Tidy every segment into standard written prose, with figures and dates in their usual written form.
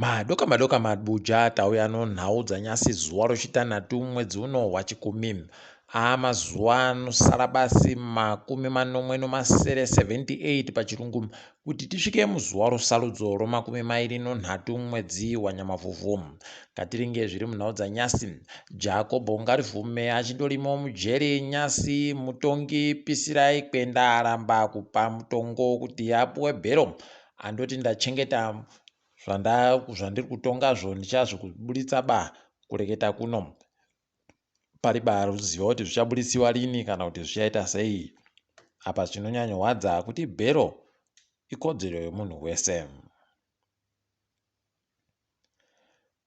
Madoka madoka mabuja tauya nonhau dzanyasi zuva rochitanhatu mwedzi uno wachikumi. Amazuva anosara basi 76, 78 pachirungu, kuti tisvike muzuva rosarudzo romakumi mairi nonhatu mwedzi wanyamavhuvhu. Ngatiringe zviri munhau dzanyasi. Jakobho Ngarivhume achindorimo mujeri nyasi mutongi Pisirai Kwenda aramba kupa mutongo kuti apuwe bhero. Andoti ndachengeta zvandiri kutongazvo ndichazvikuburitsa ba kureketa kuno. Pari ba ruziva kuti zvichaburisiwa rini kana kuti zvichaita sei. Apa chinonyanyorwadza kuti bhero ikodzero yemunhu wese.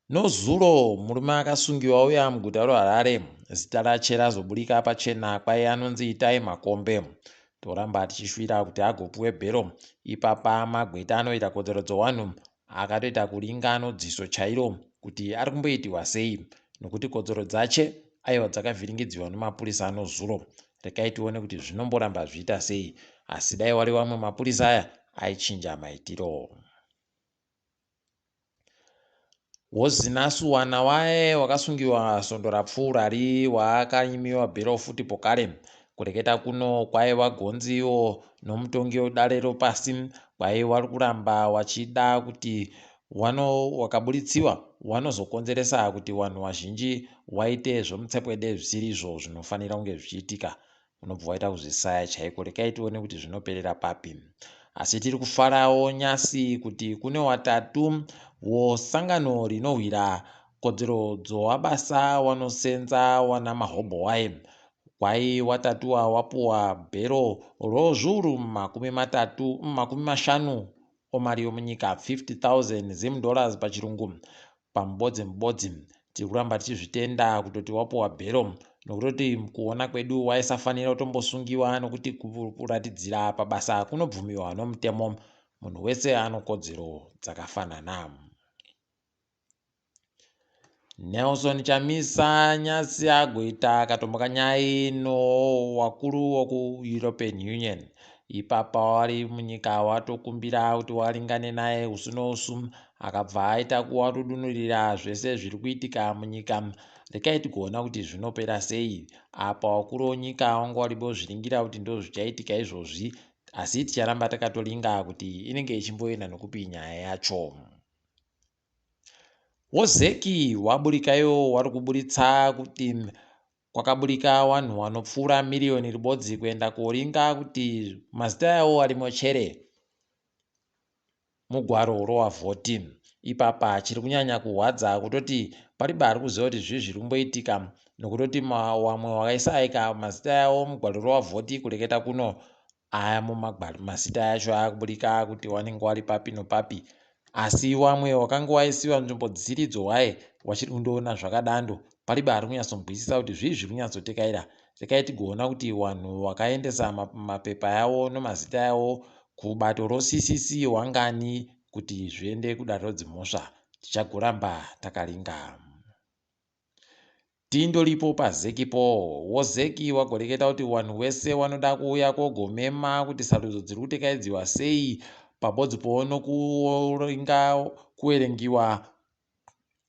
Nozuro murume akasungiwa uya muguta roHarare zita rache razoburika pachena kwai anonzi Itai Makombe. Toramba tichishuwira kuti agopuwe bhero. Ipapa magweta anoita kodzero dzowanhu akatoita kuringa nodziso chairo kuti ari kumboitiwa sei nokuti kodzero dzache aiwa dzakavhiringidziwa nemapurisa nozuro. Rekai tione kuti zvinomboramba zviita sei asi dai wari wamwe mapurisa aya aichinja maitiro. Wozinasu wana waye wakasungiwa svondo rapfuurari waakanyimiwa bhero futi pokare. Kureketa kuno kwaiva gonziwo nomutongi wedare ropasi kwaiva kuramba wachida kuti wano wakaburitsiwa wanozokonzeresa kuti wanhu wazhinji waite zvomutsepwede zvisiri izvo zvinofanira kunge zvichiitika. Unobva waita kuzvisaya chaiko rekai tione kuti zvinoperera papi. Asi tiri kufarawo nyasi kuti kune watatu wosangano rinohwira kodzero dzowabasa wanosenza wana mahobho waye. Kwai watatuwa wapuwa bhero rozviuru 50 omari yomunyika, 50,000 Zim dollars pachirungu, pamubodzi mubodzi. Tiri kuramba tichizvitenda kutoti wapuwa bhero nokutoti kuona kwedu waisafanira kutombosungiwa nokuti kuratidzira pabasa kunobvumiwa nomutemo. Munhu wese anokodzero dzakafanana. Nelson Chamisa nyasi agoita katombokanyai nowakuru wokuEuropean Union. Ipapa wari munyika watokumbira kuti waringane naye usu nousu akabva aita kuwarudunurira zvese zviri kuitika munyika. Rekai tigoona kuti zvinopera sei. Apa wakuru wenyika wanga waribozviringira kuti ndozvichaitika izvozvi, asi ticharamba takatoringa kuti inenge ichimboenda nokupi nyaya yacho. Wozeki waburikayo wari kuburitsa kuti kwakaburika wanhu wanopfuura miriyoni ribodzi kuenda koringa kuti mazita yawo arimo chere mugwaro rowavhoti. Ipapa chiri kunyanya kuhwadza kutoti pariba ari kuziva kuti zvii zviri kumboitika nokutoti wamwe wakaisa mazita yawo mugwaro rowavhoti kureketa kuno aya mumagwaro mazita acho akuburika kuti wanenge wari papi nopapi asi wamwe wakange waisiwa nzvimbo dzisiridzo waye wachiri kundoona zvakadando pariba ari kunyatsonzwisisa kuti zvii zviri kunyatsotekaira. Rekai tigoona kuti wanhu wakaendesa mapepa yavo nomazita yavo kubato roCCC wangani kuti zviende kudare rodzimhosva. Tichagoramba takaringa. Tindoripo paZEC po. WoZEC wagoreketa kuti wanhu wese wanoda kuuya kogomema kuti sarudzo dziri kutekaidziwa sei pabodzi po nokuringa kuwerengiwa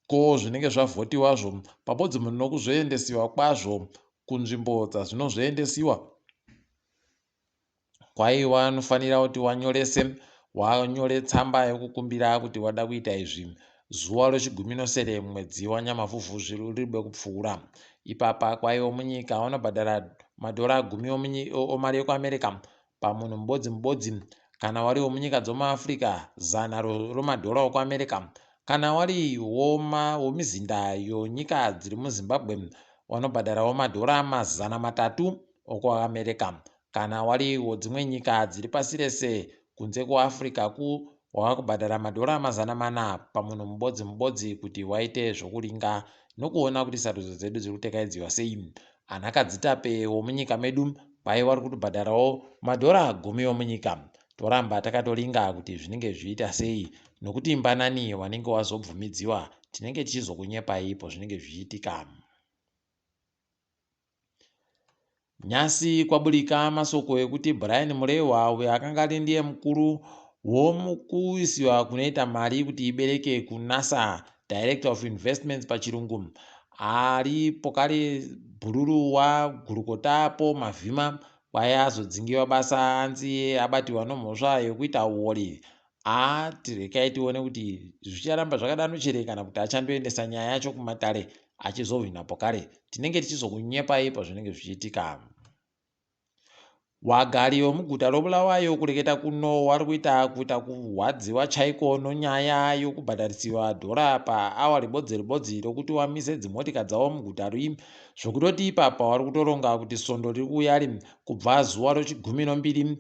ko zvinenge zvavhotiwazvo pabodzi nokuzoendesiwa kwazvo kunzvimbo dzazvinozoendesiwa. Kwai wanofanira kuti wanyorese wanyore tsamba yokukumbira kuti wada kuita izvi zuva rechigumi nosere mwedzi wanyamavhuvhu riribe kupfuura. Ipapa kwaiwo munyika wanobhadhara madhora gumi omari yekuAmerica pamunhu mubodzi mubodzi, kana wari womunyika dzomuAfrica zana romadhora okuAmerica, kana wari womizinda yonyika dziri muZimbabwe wanobhadharawo madhora 300 okuAmerica. Kana wari wodzimwe nyika dziri pasi rese kunze kuAfrica ku wava kubhadhara madhora 400 pamunhu mubodzi mubodzi kuti waite zvokuringa nokuona kuti sarudzo dzedu dziri kutekaidziwa sei. Ana kadzitape womunyika medu kwai wari kutobhadharawo madhora gumi omunyika. Toramba takatoringa kuti zvinenge zvichiita sei nokuti mbanani wanenge wazobvumidziwa tinenge tichizokunyepai pozvinenge zvichiitika. Nyasi kwaburika masoko ekuti Brian Murehwa uyo akanga ari ndiye mukuru Womukuisiwa kunoita mari kuti ibereke kuNASA, Director of Investments pachirungu, ari pokare bhururu wagurukota Paul Mavhima kwai azodzingiwa basa anzi abatiwa nomhosva yokuita uori. Haa rekai tione kuti zvicharamba zvakadaro chere kana kuti achandoendesa nyaya yacho kumatare achizohwina pokare. Tinenge tichizokunyepai pazvinenge zvichiitika. Wagari wemuguta roBulawayo kureketa kuno wari kuita kuita kurwadziwa chaiko nonyaya yokubhadharisiwa dhora paawa ribodzi ribodzi rokuti wamise dzimotika dzavo muguta ri zvokutoti ipapa wari kutoronga kuti svondo riri kuuya ri kubva zuva rochigumi nombiri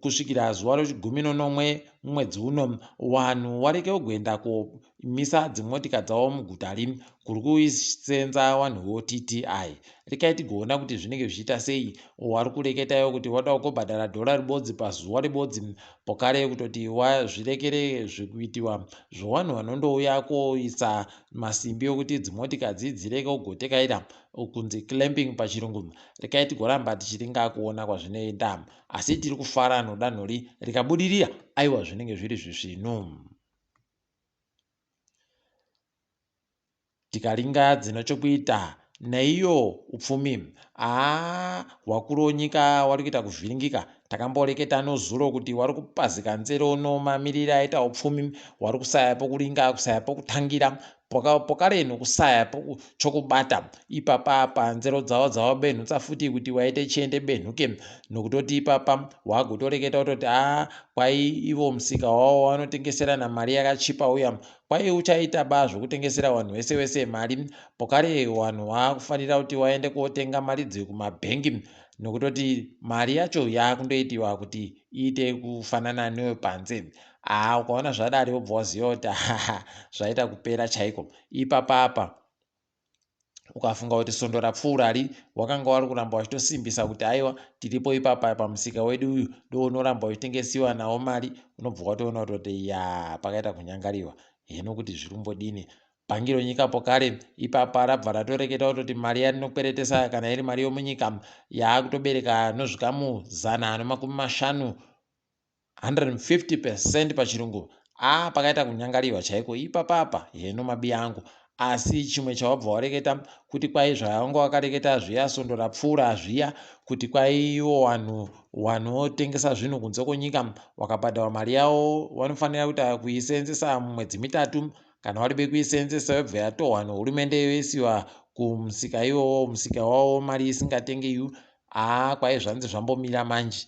kusvikira zuva rochigumi nonomwe mumwedzi uno wanhu wareke kugoenda komisa dzimotika dzavo muguta ri kuri kusenza wanhu voTTI. Rekai tigoona kuti zvinenge zvichiita sei. Wari kureketa iwo kuti wada kugobhadhara dhora ribodzi pazuva ribodzi pokare kutoti wazvirekere zvikuitiwa zvowanhu vanondouya koisa masimbi okuti dzimotikadzi dzireke kugotekaira kunzi clamping pachirungu. Rekai tigoramba tichiringa kuona kwazvinoenda. Asi tiri kufara nodanhori rikabudirira aiwa zvinenge zviri zvisvinu. Tikaringa dzino chokuita neiyo upfumi. Haa wakuru wonyika wari kuita kuvhiringika. Takamboreketa nozuro kuti wari kupazika nzero nomamirire aita upfumi, wari kusaya pokuringa, kusaya pokutangira, pokare nokusaya chokubata. Ipapa apa nzero dzavo dzavabenhutsa futi kuti waite chiende benhuke nokutoti ipapa wagotoreketa kutoti haa kwai ivo musika wavo wanotengeserana mari yakachipa uya Kwai uchaita ba zvokutengesera wanhu wese wese mari pokare wanhu waakufanira kuti waende kotenga mari dzekumabhengi nokutoti mari yacho yaakundoitiwa kuti iite kufanana newepanze. Haa ukaona zvadari wobva waziva kuti zvaita kupera chaiko ipapa apa. Ukafunga kuti svondo rapfuurari wakanga wari kuramba wachitosimbisa kuti aiwa tiripo ipapa pamusika wedu uyu ndounoramba uchitengesiwa nawo mari unobva watoona kutoti ya pakaita kunyangariwa heno kuti zviri kumbodini bhangi ronyika pokare ipapa rabva ratoreketa kutoti mari yarinokweretesa kana iri mari yomunyika yaakutobereka nozvikamu 150 150 percent pachirungu aa pakaita kunyangariwa chaiko ipapapa heno mabiya angu asi chimwe chawabva wareketa kuti kwai zvawanga wakareketa zviya svondo rapfuura zviya kuti kwai iwo wanhu wanotengesa zvinhu kunze kwenyika wakabhadharwa mari yawo wanofanira kuita kuiseenzesa mumwedzi mitatu kana waribe kuiseenzesa yobva yatohwa nehurumende yoisiwa kumusika iwowo musika wawo mari isingatengeyu Haa kwai zvanzi zvambomira manje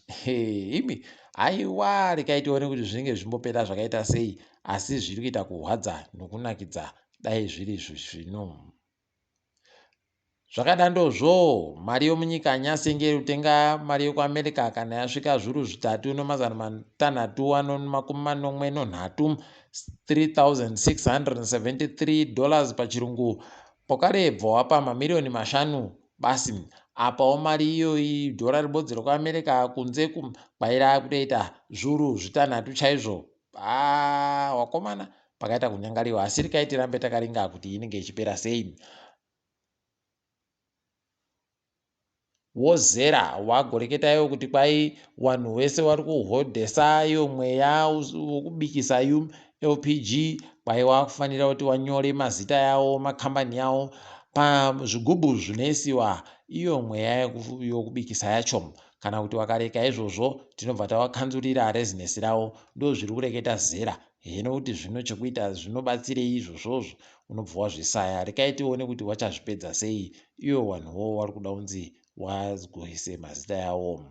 imi haiwa rekai tione kuti zvinenge zvimbopera zvakaita sei asi zviri kuita kuhwadza nokunakidza dai zviri zvisvinu zvakadandozvo mari yomunyika nyasenge iri kutenga mari yekuamerica kana yasvika zvuru zvitatu nomazana matanhatu ano makumi manomwe nonhatu 3673 dollars pachirungu pokare bva wapa mamiriyoni mashanu basi. Apawo mari iyoyi dhora ribodzi rekuAmerica kunze ku kwaira kutoita zvuru zvitanhatu chaizvo. Haa wakomana pakaita kunyangariwa asi rekai tirambe takaringa kuti inenge ichipera sei. Wozera wagoreketa iwo kuti kwai wanhu wese wari kuhodhesa iyo mweya wokubikisa yu LPG kwai wakufanira kuti wanyore mazita yawo makambani yawo pazvigubhu zvinoisiwa iyo mweya yokubikisa yacho kana kuti wakareka izvozvo tinobva tawakanzurira rezinesi ravo ndozviri kureketa zera heno kuti zvino chekuita zvinobatsirei izvozvozvo unobva wazvisaya rekai tione kuti wachazvipedza sei iwo wanhuwo wari kuda kunzi wagoise mazita yawo.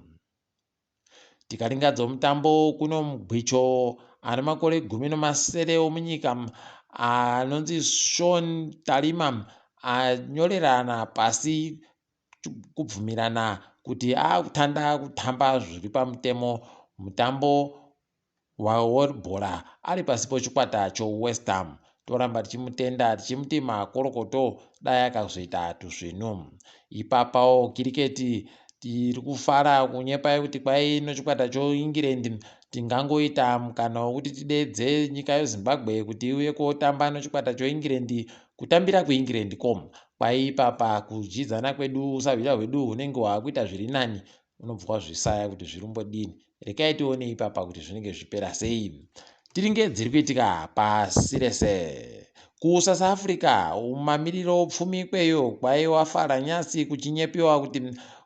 Tikaringa dzomutambo kuno mugwicho ane makore 17 omunyika anonzi Sean Talima anyorerana pasi kubvumirana kuti akutanda kutamba zviri pamutemo mutambo webhora ari pasi pochikwata choWest Ham. Toramba tichimutenda tichimuti makorokoto dai akazoita tusvinu. Ipapawo kiriketi tiri kufara kunyepai kuti kwai nochikwata choEngland tingangoita mukana wekuti tideedze nyika yeZimbabwe kuti iuye kotamba nochikwata choEngland kutambira kuEngland ko kwai ipapa kudyidzana kwedu usahwira hwedu hunenge hwakuita zviri nani. Unobva wazvisaya kuti zvirumbodini. Rekai tione ipapa kuti zvinenge zvipera sei. Tiringe dziri kuitika pasi rese. KuSouth Africa mamiriro upfumi ikweyo kwaiwa fara nyasi kuchinyepiwa kuti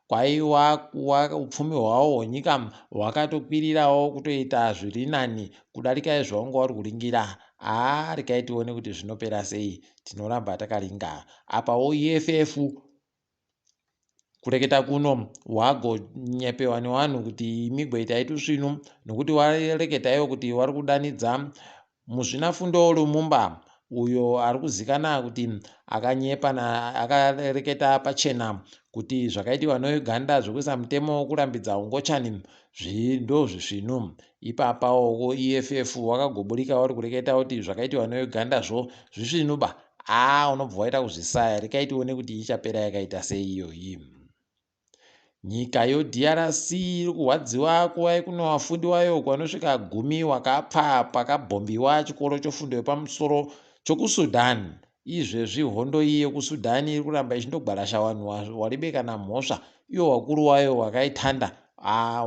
kwaiwa upfumi hwawo hwenyika hwakatokwirirawo kutoita zviri nani kudarika izvo wanga uri kuringira. Haa rekai tione kuti zvinopera sei. Tinoramba takaringa. Apawo EFF kureketa kuno wagonyepewa newanhu kuti imi goitai tusvinu nokuti wareketa iwo kuti wari kudanidza muzvinafundo Lumumba uyo ari kuzikana kuti akanyepa akareketa pachena kuti zvakaitiwa neUganda zvekuisa mutemo wekurambidza ungochani ndozvisvinu. Ipapawo EFF wakagoburika uri kureketa kuti zvakaitiwa neUganda zvo zvisvinu ba. Haa unobva waita kuzvisaya. Rekai tione kuti ichapera yakaita sei iyoyi. Nyika yoDRC iri kurwadziwa kuva kuno vafundi wayo kwanosvika gumi wakapfa pakabhombiwa chikoro chofundo yepamusoro chokuSudan. Izvezvi hondo iyi yekuSudan iri kuramba ichindogwarasha vanhu waribe kana mhosva. Iwo wakuru wayo wakaitanda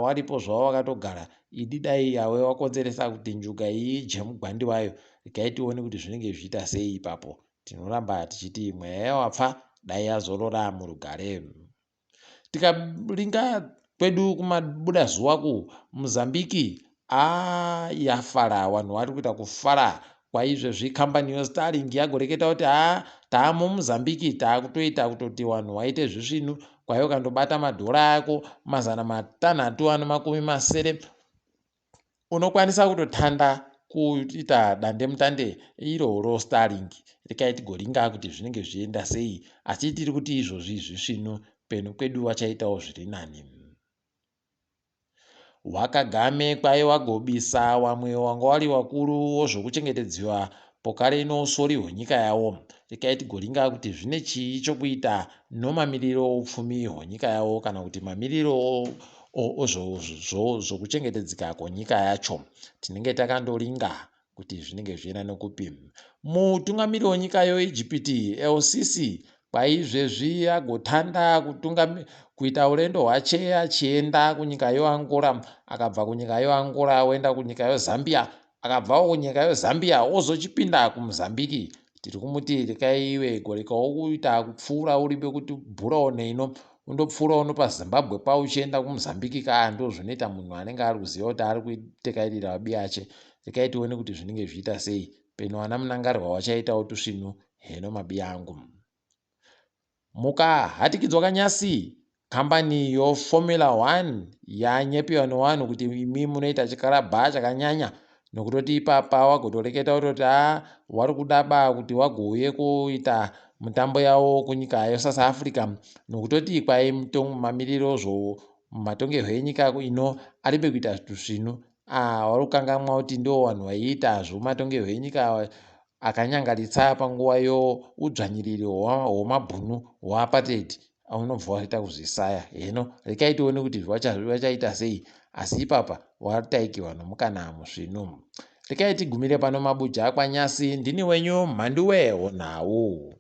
waripo zvavo wakatogara. Idi dai yawe wakonzeresa kuti njuga iyi idye mugwandi wayo. Regai tione kuti zvinenge zvichiita sei ipapo. Tinoramba tichiti mweya yawapfa dai yazorora murugare. Tikaringa kwedu kumabuda zuva kuMozambique yafara vanhu vari kuita kufara kwaizvezvi kambani yoStarlink yagoreketa kuti haa taamo Mozambique taakutoita kutoti vanhu waite zvisvinu kwaiwe ukandobata madhora ako 660 unokwanisa kutotanda kuita dandemutande iroro Starlink. Rekai tigoringa kuti zvinenge zvichienda sei asi tiri kuti izvozvi zvisvinu peno kwedu vachaitawo zviri nani. Wakagame kwai wagobisa wamwe wanga wari wakuru wozvokuchengetedziwa pokare nousori hwenyika yawo. Rekai tigoringa kuti zvine chii chokuita nomamiriro oupfumi hwenyika yawo kana kuti mamiriro ozvokuchengetedzeka kwenyika yacho. Tinenge takandoringa kuti zvinenge zvichienda nokupi. Mutungamiri wenyika yoIjipiti El Sisi kwaizvezvi agotanda kuita urendo hwache achienda kunyika yoAngola. Akabva kunyika yoAngola oenda kunyika yoZambia. Akabvawo kunyika yoZambia ozochipinda kuMozambique. Tiri kumuti rekai iwe gorekawo kuita kupfuura uribe kuti bhurawo neino undopfuurawo nopaZimbabwe pao uchienda kuMozambique kaa ndo zvinoita munhu anenge ari kuziva kuti ari kutekairira vabiyache. Rekai tione kuti zvinenge zvichiita sei. Peno ana Mnangagwa wachaitawo tusvinu heno mabiya angu. Mukahatikidzwa kanyasi kambani yoFormula 1 yanyepiwa nevanhu kuti imi munoita chikarabha chakanyanya nokutoti ipapa wagotoreketa kutoti haa wari kudaba kuti wagouye kuita mutambo yawo kunyika yeSouth Africa nokutoti kwai mamiriro zvomatongerwo enyika ino aribe kuita tusvinu. Wari kukangamwa kuti ndo vanhu vaiita zvomatongerwo enyika akanyangaritsa panguva youdzvanyiriri hwemabhunu hweapartheid. Unobva waita kuzvisaya heno rekai tione kuti vachaita sei asi ipapa wataikiwa nomukana musvinu. Rekai tigumire pano mabuja kwanyasi ndini wenyu Mhanduwe Honhau.